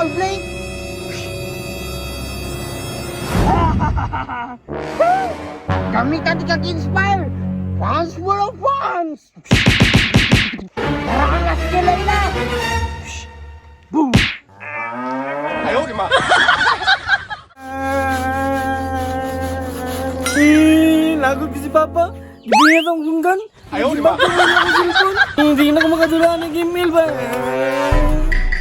ka blink. Gamitan di kag inspire. Fans full of fans. Tara ka nga sige, Layla. Boom. 哎呦我的妈！ Eh, lagot ko si Papa. Hindi na akong sunggan. 哎呦我的妈！ Hindi na ako makadula ng email ba?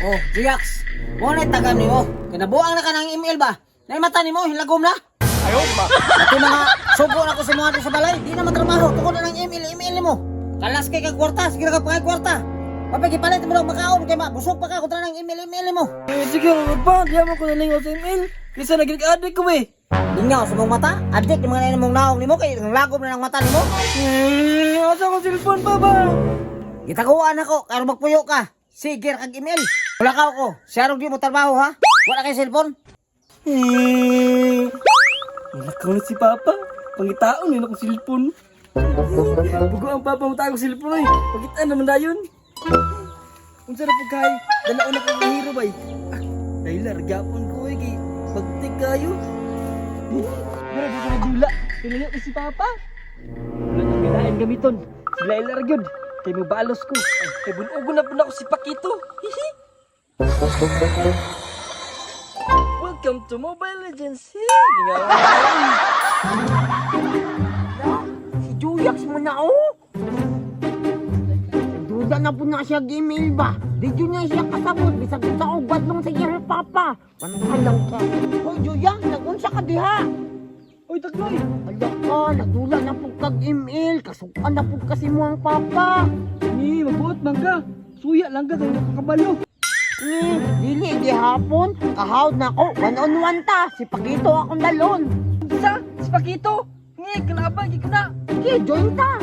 Oh, Juyax. Mo na tagam nimo. Kinabuang na ka ng email ba? Naimata nimo hilagom na. 哎呦我的妈！ Ato mga sugo na ko sa mga sa balay, di na matrabaho tukod na ng email, email nimo. Kalas kay kag kwarta, sige ra ka pangay kwarta. Papay gipalit mo lang makaon kay mabusog pa ka kontra ng email, email nimo. Eh, sige, pa. Di mo ko nalingaw sa email. Kaysa naging-addict ko eh. Lingaw sa mong mata, adik yung mga mong naong nimo kay ang lagom na ng mata nimo. Eh, asa ko cellphone pa ba? Gitaguan ako karon magpuyo ka. Sige ra kag email. Wala ka ako. Siya di mo trabaho ha. Wala kay cellphone. Eh, nilakaw na si Papa. Pangitaon yun akong cellphone. Bugo ang Papa mo tayo cellphone eh. Pagitaan naman na yun. Unsa na po kay? Dalaon na kong hero bay. Ah, Layla, ragapon ko eh. Kay bagtik kayo. Mura di ko nagdula. Pilayo ko si Papa. Wala nang kailangan gamiton. Si Layla ra gyud. Kay mo balos ko. Ay, kay bunugon na po na ako si Pakito. Hihi. Welcome to Mobile Legends. Si Juyax mo na oh. Duda na po na siya email ba? Di jud niya siya kasabot bisag unsa og badlong sa iyang papa. Panalang ka. Hoy Juyax, nagunsa ka diha? Uy, takloy. Ala ka, nagdula na po kag email, kasukan na po kasi mo ang papa. Ni, mabuot man ka. Suya lang ka, kaya nakakabalo. Ni, dili gihapon, kahawd na ko, one on one ta, si Pakito akong dalon. Sa, si Pakito. Ni, kalaban, di ka na. Sige, join ta.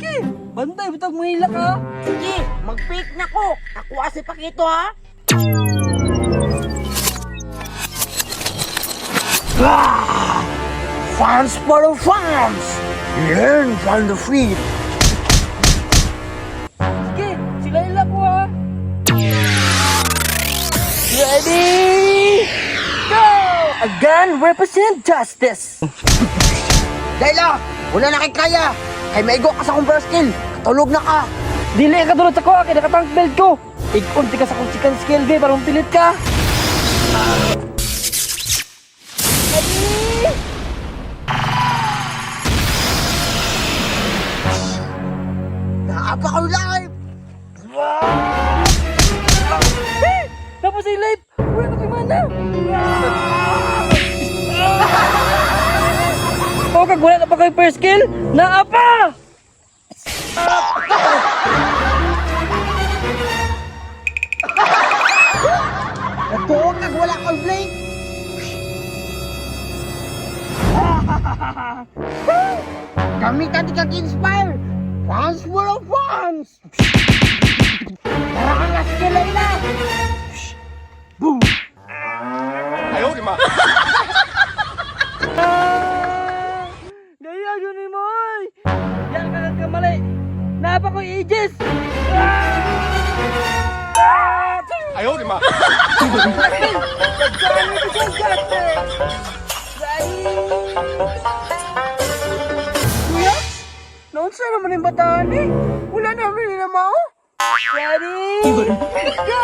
Ki, bantay, bitag mahila ka. Sige, mag-pick na ko. Ako ah, si Pakito ha. Ah! Fans for the fans! Learn from the feet! Sige, si Layla ko ha. Ready? Go! A gun represent justice. Layla, wala na kay kaya! Kay maigo ka sa akong first skill! Katulog na ka! Dili ka tulad sa ko, kaya nakatank belt ko. Ikunti ka sa kong chicken skill, be, parang pilit ka. Naapa ko live! Tapos ay life, wala na kay mana. O kag wala na pa kay first kill, naa pa! Natuon kag wala kang blink! Gamitan di kag inspire! Fans full of fans! Tara ka nga sige, Layla! Boom! 哎呦我的妈！ Gaya yun ni mo, oy! Yan ka nagkamali! Naa pa ko ages! 哎呦我的妈！ Kuya? Naunsa naman yung bataan eh? Wala naman yung mao? Ready? Go!